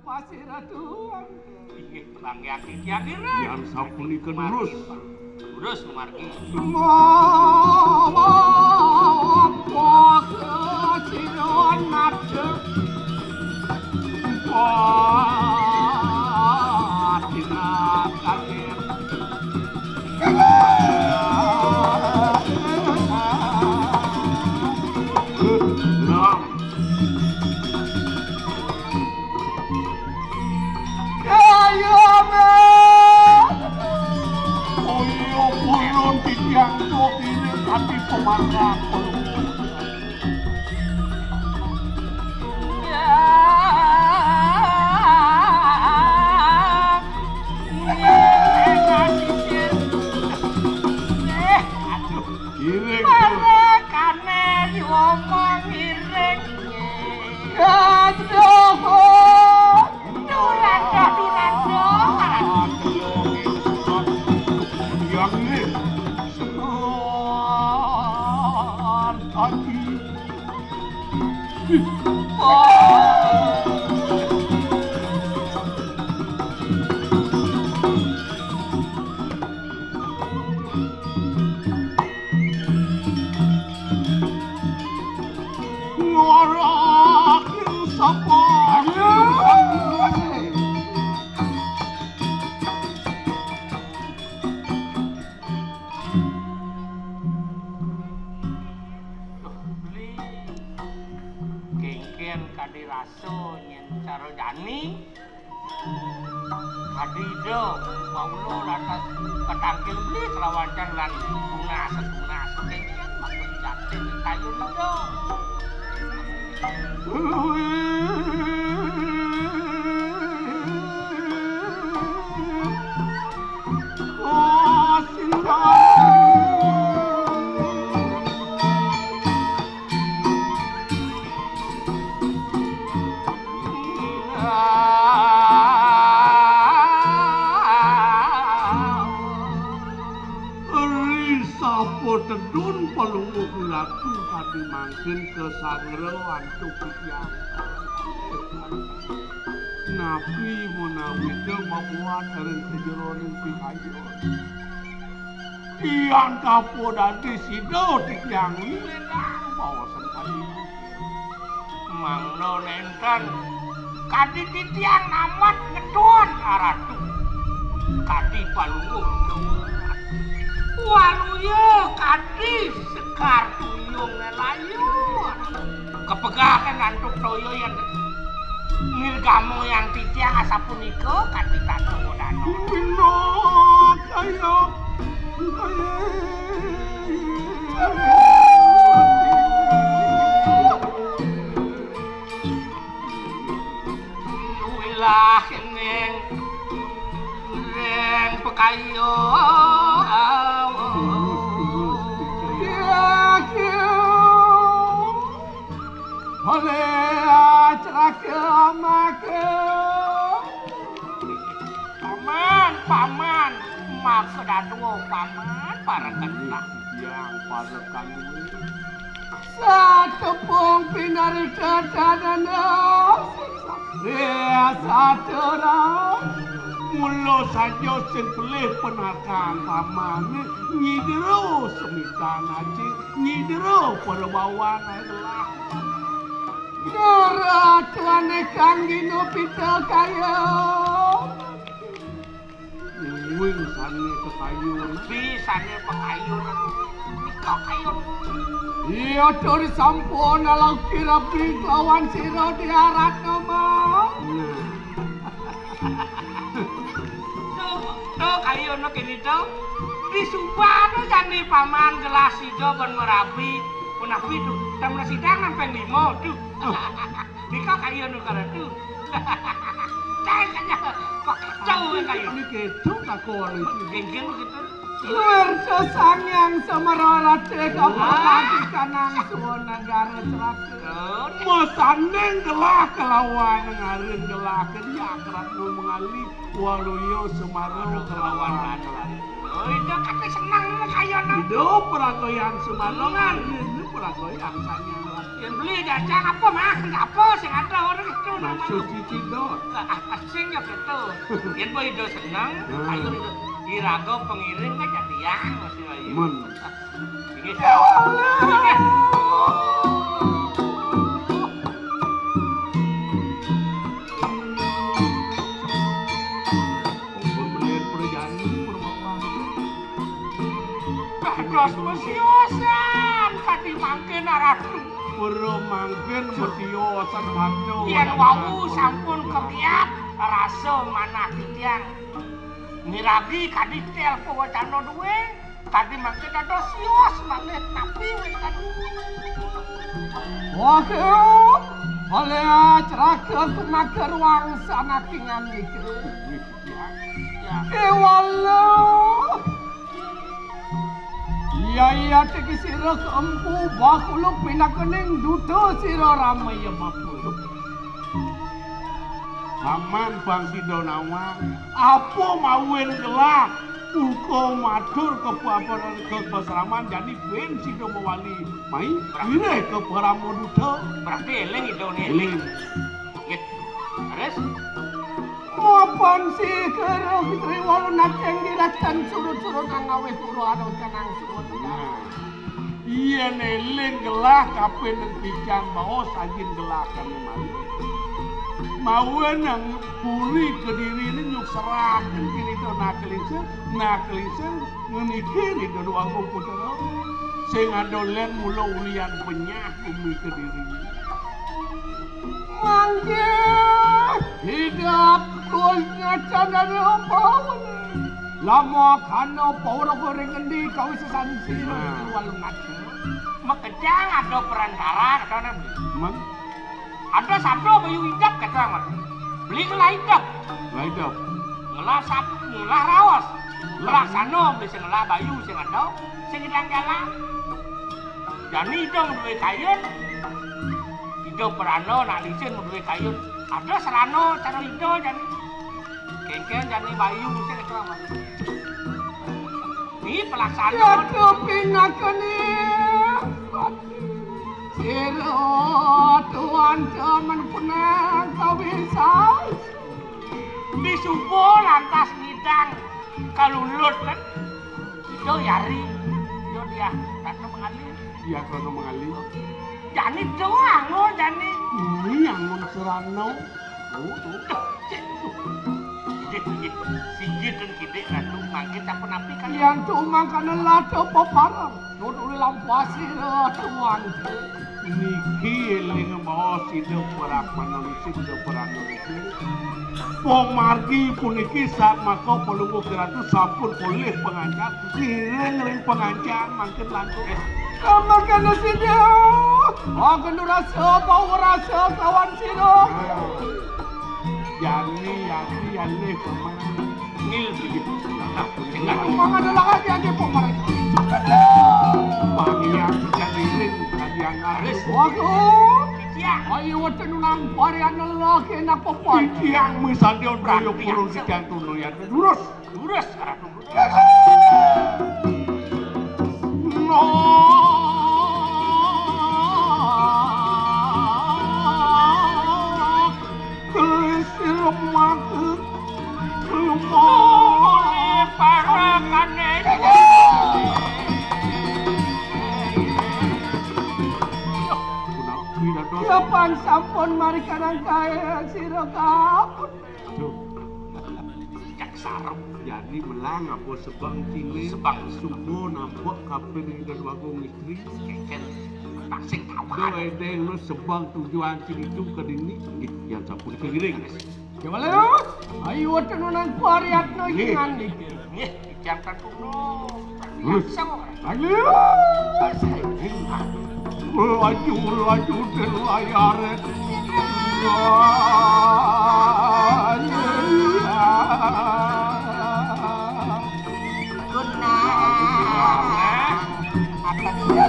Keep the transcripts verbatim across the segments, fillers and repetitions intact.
Pasir Ratu. Inggih, panggihan titiang ira. Yan sapunika durus. Durus margi. Mawa sira nada. Wah, tinakane. Lam. Kaya men. Kaya purun titiang tok ini tapi pemarah. Iring. Parekane diomong iring. Aduh. Duranda, duranda. Yang ini. Sekolah tadi. Ngorok sapa? Duh, Bli. Kengken kadi rasa nyen cara jani. Kadi ida, Paulo lantas katangkil Bli kelawan can lan tunas-tunas. Kengken maksud jatin kayun ida. Ri sapa tedun Palungguh Ratu kadi mangkin kasangra antuk titiang. Napi menawi mabuat ring sajeroning pikayun. Tiang kapo dadi sida titiang wiwedang baosan kadi mangda nenten kadi titiang namat ngedon aratu kadi Palungguh. Waluya kadi sekar tuyung layu. Kepegahan antuk toya yang nirgamo yang titiang asapunika kadi tata wadana. Bina kaya Wilah ning ring pekayo. Oleh celaka maka. Paman, paman, maka dadua paman parekan. Yang parekan. Satepung pinarita danana. Ya satura. Mula saja sing pelih penakan paman nyidra semitan aji, nyidra perbawan adalah. Daratane kang dina pita kaya. Wing sane kekayun. Bi sane pekayun. Nika kayun. Iya tur sampun lauk kirabi kelawan sira diarat nama. Nah. Tuh, tuh kayun kene tuh. Disubana jane paman gelah sida ben merabi. Punapi tuh, tam sidang nang ping lima tuh. Nika kayun karo tuh. Cai kanya, kok kacau ya kayu. Ini gitu kakon iki. Geng-geng gitu. Wirja Sangyang Semara Rate kapatih kanang suwa negara celaka. Masaning gelah kelawan ngarin gelah kediak Ratna Mengali waluya Semara kelawan Ratu. Oh, itu kate seneng kayana. Hidup peragayan Semara ngarin peragayan Sangyang Ratu. Yén beli jajang apa, Mang? Apa sing ada orang itu namanya? Maksud Cici, Dot. Ah, ah, sing ya gitu. Yén boy Ido seneng, hmm, ayo Ido. Iraga pengiring kan jadi yang masih ayu. Men. Ini. Ampun, bener perjanjian, pun apa? Dados masiosan kadi mangkin, Ratu. Pura mangkin masiosan, Ratu. Yén wau sampun kekiat rasa manah titiang. Miragi kadi tel pawacana duwe, kadi mangkin dados sios malih napi wénten. Wah, oleh ceraka kumaker wangsa nakingan nika. Ya, ya. Kewala. Iya, iya, teki sira keempu, bakuluk pinakening duta sira ramaya bapa. Paman Bang Sida Nawang, apa mawin gelah uga matur kepaparan kepasraman jani ben sida mawali mai wirih ke Parama Duta. Berarti eling Ida ni. Eling. Nggih. Terus? Mapan si kero Sri Walu Nateng diratan surut-surut nang awih kuro aro kanang suwun. Nah. Yén eling gelah kapining pican baos ajin gelah kami malih. Mawon nang puri Kediri ini nyuk serahaken kinito nakelingsir, nakelingsir ngeniki nito dua putra. Sing ada len mula ulian penyah bumi Kediri. Mangke hidup dunya candana apa? Lama kana pawra ring endi kawisesan sira. Nah. Walu ngaca. Makejang ada perantara kata nabi. Mang? Ada sabda bayu idap kata nabi. Beli ngelah idap. Ngelah idap. Ngelah sap, ngelah raos. Ngelah sana beli sing ngelah bayu sing ada, sing ngidang jalan. Jani ida ngeduwe kayun. Ida perana nak lisin ngeduwe kayun. Ada serana cara ida jani. Kengken jani bayu sing keramat. Ni pelaksana. Ya, kepinakane. Sira tuan temen punang kawisai. Disubo lantas ngidang kalulut kan. Ida yari. Ida dia Ratna Mengali. Iya, Ratna Mengali. Jani doang, oh, jani. Ini yang serana. Oh, oh. Duh, cek, duh. Inggih, inggih. Singgih dan kidik, Ratu. Mangkin tak penapi kan? Yang tu mangkana lada peparang. Nutup lampasi, Ratu. Niki eling baos sida para panulis, sida para nulis. Wong margi puniki saat maka Palungguh Ratu sampun polih pangancan, ngiring ring pangancan mangkin langkung. Samakana sida, agen rasa, bau rasa kawan sira. Jani, jani, jani, paman. Ngil, ngil. Nah, tinggal. Paman adalah hati-hati, paman. Pangian, jani, ring, kadiangan. Wis. Waduh. Titiang. Ayo, wetenu nang parian lelaki nak papan. Titiang misalnya untuk yuk purun titiang tunu ya. Lurus. Lurus, Ratu. Nok, kelis lemak, lemak. Parakane. Kapan sampun mari kanang kae sira kapun? Duh. Jak sarep. Jadi melang apa sebang cilik? Sebang. Sumo nampek kaping Ida Dwagung Istri. Keken taksih kawan. Duh, edeng lu sebang tujuan cilik itu ke dini. Nggih, yang sampun keliling. Gimana lu? Ayo, tenunang kuariat no. Nggih. Ingan niki. Nggih. Jangan kuno. Lurus. Lurus. Laju, laju, dan layar. Guna. Apa dia?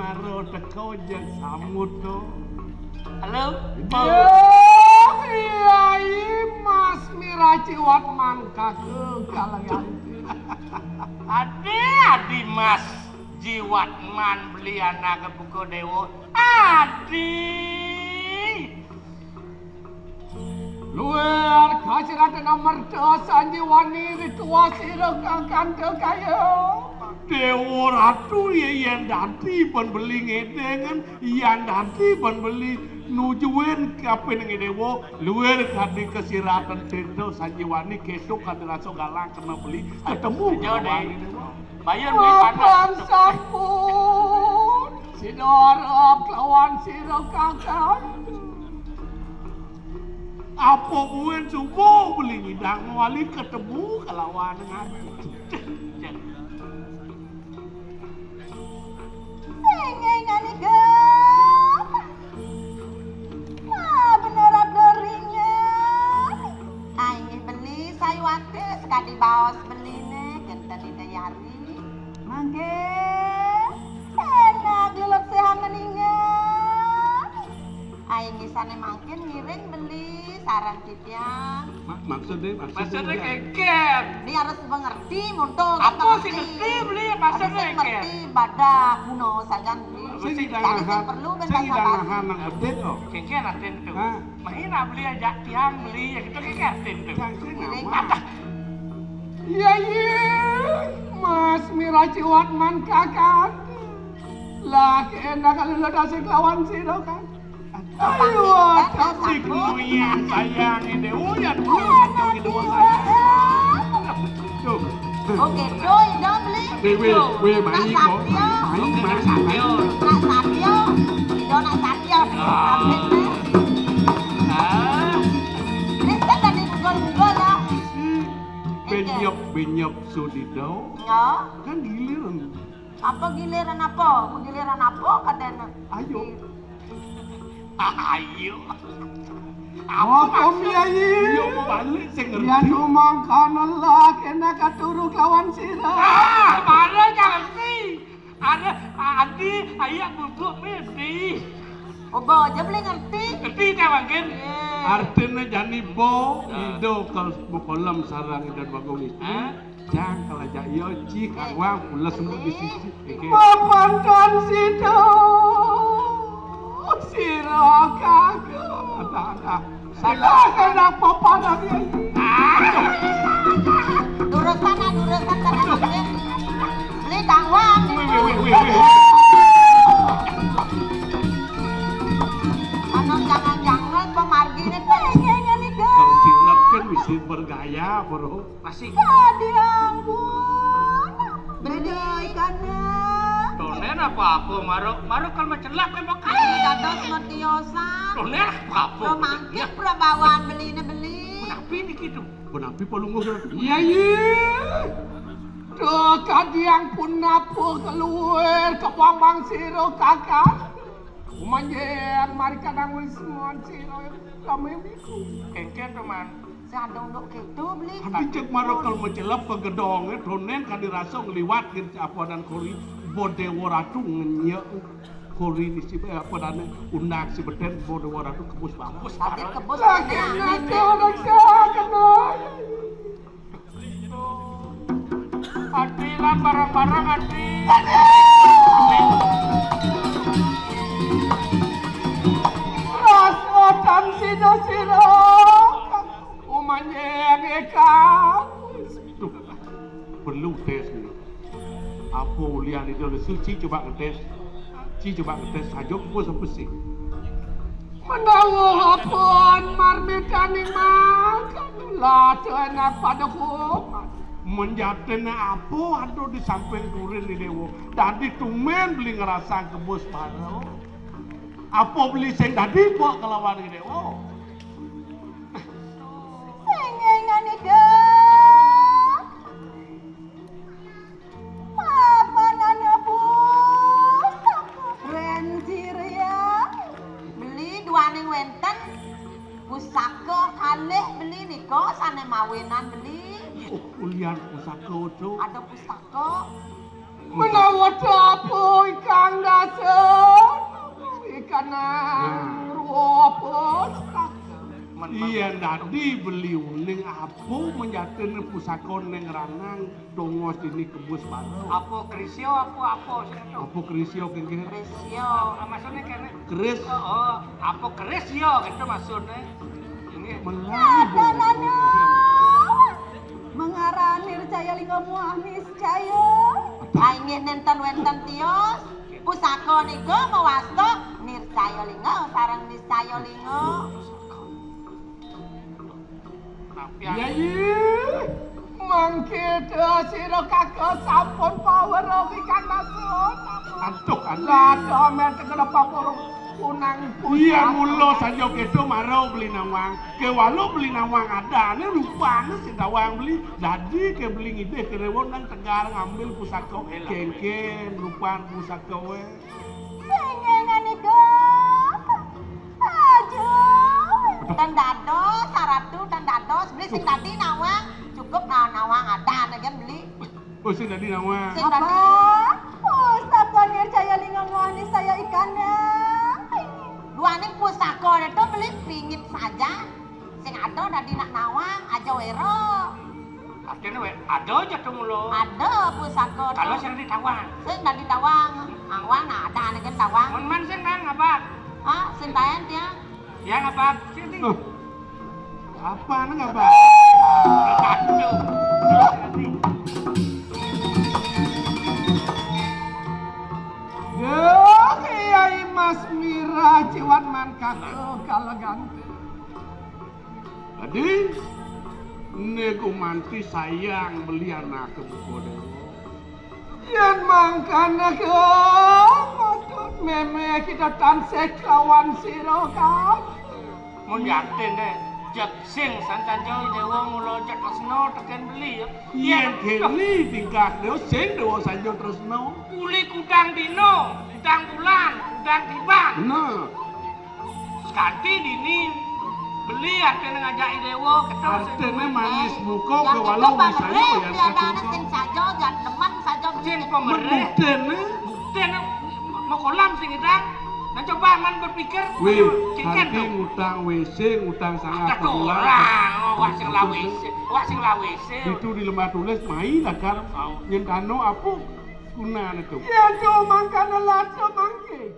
Karo teka jek samut to. Halo? Iya, iya, Mas Miraciwat mangkake kalangan. Adi, adi Mas Jiwatman beli anak buka dewa. Adi. Luar kasirata namerta Sanjiwani ritual sira kakanta kaya. Dewa Ratu ya yen dadi ben beli ngedengen, yen dadi ben beli nujuin kapin ngedewa, luar kadi kasiratan tirta Sanjiwani keto kadi rasa galang kena beli ketemu. Iya, kelawan Dek. Dewa. Bayun beli panas. Mapan sampun. Sida arep kelawan sira kakang. Apa buin subuh beli ngidang mawali ketemu kelawan ngadu. Engeng anika. Wah, bener ada ringan. Ai, beli sayuwate sekadi baos beline, kenten Ida Yari. Mangke, enak lelep sehat meningan. Ai, ngisane mangkin ngiring beli sareng titiang. Ma-, maksudnya, maksudnya, maksudnya ya. Keker. Ini harus mengerti, muntung. Apa sih ngerti? Ngerti, beli? Maksudnya harus keker. Ngerti, badak, kuno, sagan, beli. Sing idang nahan, perlu, sing idang nahan nang bedit, oh. Keker, atin tuh. Hah? Main beli aja tiang beli, ya gitu, keker, atin tuh. Sing, sing, ngiring, apa? Iya, iya. Mas Miraciwatman kakak. Lah, kena kalau lo dasar lawan sira kan. Ayo, cantik luyan sayang ini. Oh, ya dulu gitu, gitu, sayang. Tuh. Oke, doi dong beli. Weh, weh, weh, mai kok. Mai, mai, mai. Nak Satyo. Ido nak Satyo. Ah. Sampai, eh. Ah. Kristen tadi gugol-gugol lah. Benyep, benyep sudido. Ya. Kan giliran. Apa giliran apa? Giliran apa kadene? Ayo. Ayo. Apa, Mas? Ayo, mau balik, sing ngerti. Yan umangkana lah, kena katuru kelawan sira. Ah, mana ngerti? Ada, adi, ayak bubuk mesti. Oh, bo, aja boleh ngerti. Ngerti tak, Bang Kin? Iya. Artinya jani bo, ah. Ido kal-, mokolem sarang Ido Bagong itu. Hah? Jang kalaja iya, ci, eh, kawang, pules semut di sisi. Oke. Papantan sida, sira kagum. Ada, ada. Sira kena papanan ya. Ah. Durusan, ah, durusan, tenang, oke. Beli kawang. Wih, wih, wih, wih, wih. Anak jangan-jangan pemargi ini pengennya nih, guys. Kalau sirap kan bisa bergaya, bro. Masih. Tadi ampun. Beli kana. Tonen apa-apa, maro, maro kan macelak kan bakal. Dados matiosan. Tonen apa-apa. Romantis, iya. Prabawaan beline beli. Menapi niki tuh? Menapi palungguh. Iya, iya. Duh, kadiang pun napa keluar ke bang-bang sira kakak. Manjing mari kadang wis mon sira rame miku. Kengken to, Man. Sadong dok keto beli. Tapi cek maro kal macelep ke gedonge, tonen kadi rasa ngliwat ngen apa dan kori, bo Dewa Ratu ngenyek kori ni si, eh, apa dane, undang si beten, bo Dewa Ratu kebus banget. Kebus banget. Kebus banget. Lah, kena, kena, kena. Adi lan bareng-bareng, Adi. Ras otan sida sira. Umanyeng eka. Duh, perlu tes ni. Apa ulian itu lesu, ci coba ngetes. Ci coba ngetes saja apa sampai sih. Menawa apun marmitaning makan, lah tu enak pada kuman. Menjatene apa ada di samping kurin ni Dewa. Dadi tumen beli ngerasa kebus baru. Apa beli sing dadi buat kelawan ni Dewa? Sing ingan ida. Papanan pusaka Ren Sirya. Beli duaning wenten pusaka kalih beli nika sane mawinan beli. Oh, ulian pusaka, Cuk. Ada pusaka. Menawa apa ingkang dasa ikanang rupa. Yén dadi beli uning apa menjatin pusaka ning ranang tongos dini kebus baru. Apa krisya, apa, apa sih itu? Apa krisya, kéngkén? Krisya. Ah, maksudnya kene. Keris. Oh, oh, apa keris ya gitu maksudnya. Ini. Mengaran Nircaya Lingga muah niscaya. Ah, inggih nénten wénten tios. Pusaka nika mawasta Nircaya Lingga sareng Niscaya Lingga. Iya, iya. Mangkita sira kakang sampun pawara wikan maksud. Aduh, aduh. Lada mel tegel apa purung kunang. Iya, mula saja kéto mara beli nawang. Kéwala beli nawang adané rupane sing tawang beli. Dadi ké beli ngidih ké rewo nang Tegal ngambil pusaka. Kéngkén rupan pusaka wé. Sing ngene nika. Aduh, ten dados, Ratu, ten dados. Beli sing dadi nawang, cukup na-, nawang adané gén beli. Oh, sing dadi nawang. Sing dadi. Apa? Oh, sampun Nircaya Lingga muah niscaya ikanang. Duaning pusaka to beli pingit saja. Sing ada dadi nak nawang, aja wéra. Artine wé, ada aja to mula. Ada pusaka to. Kalau sing ditawang. Sing dadi tawang. Awang nah adané gén tawang. Mun man sing nang apa? Ah, sing taén tiang. Tiang apa? Sing di. Loh, apa nang apa? Aduh. Ya, Kiai Mas Mirah ciwan man kakang kalegan. Dadi, né gumanti sayang beli anaké buka déwa. Yén mangkana ké patut mémé kita tansih kelawan sira, Kang. Mun yakin deh, jeg sing sancanca déwa mula jeg tresna tekén beli ya. Yén kéné tingkah déwa sing déwa sanjung tresna. Uli kudang dina, kudang bulan, kudang tiban. Bener. Sekanti dini beli artine ngajaki déwa, kéto. Artine manis muka. Yang kéwala itu wisaya pamerih, ya, tiadané sing saja, jan demen saja beli. Sing pamerih. Buktine? Buktine, makolam sing idang. Nah, coba man berpikir, wih, kéngkén kanti to. Ngutang W C, ngutang sangat. Ada to orang, wah sing lawis, wah sing lawis. Itu di lemah tulis, mai lakar nyentano apa gunane to? Ya, jo mangkana laca mangke.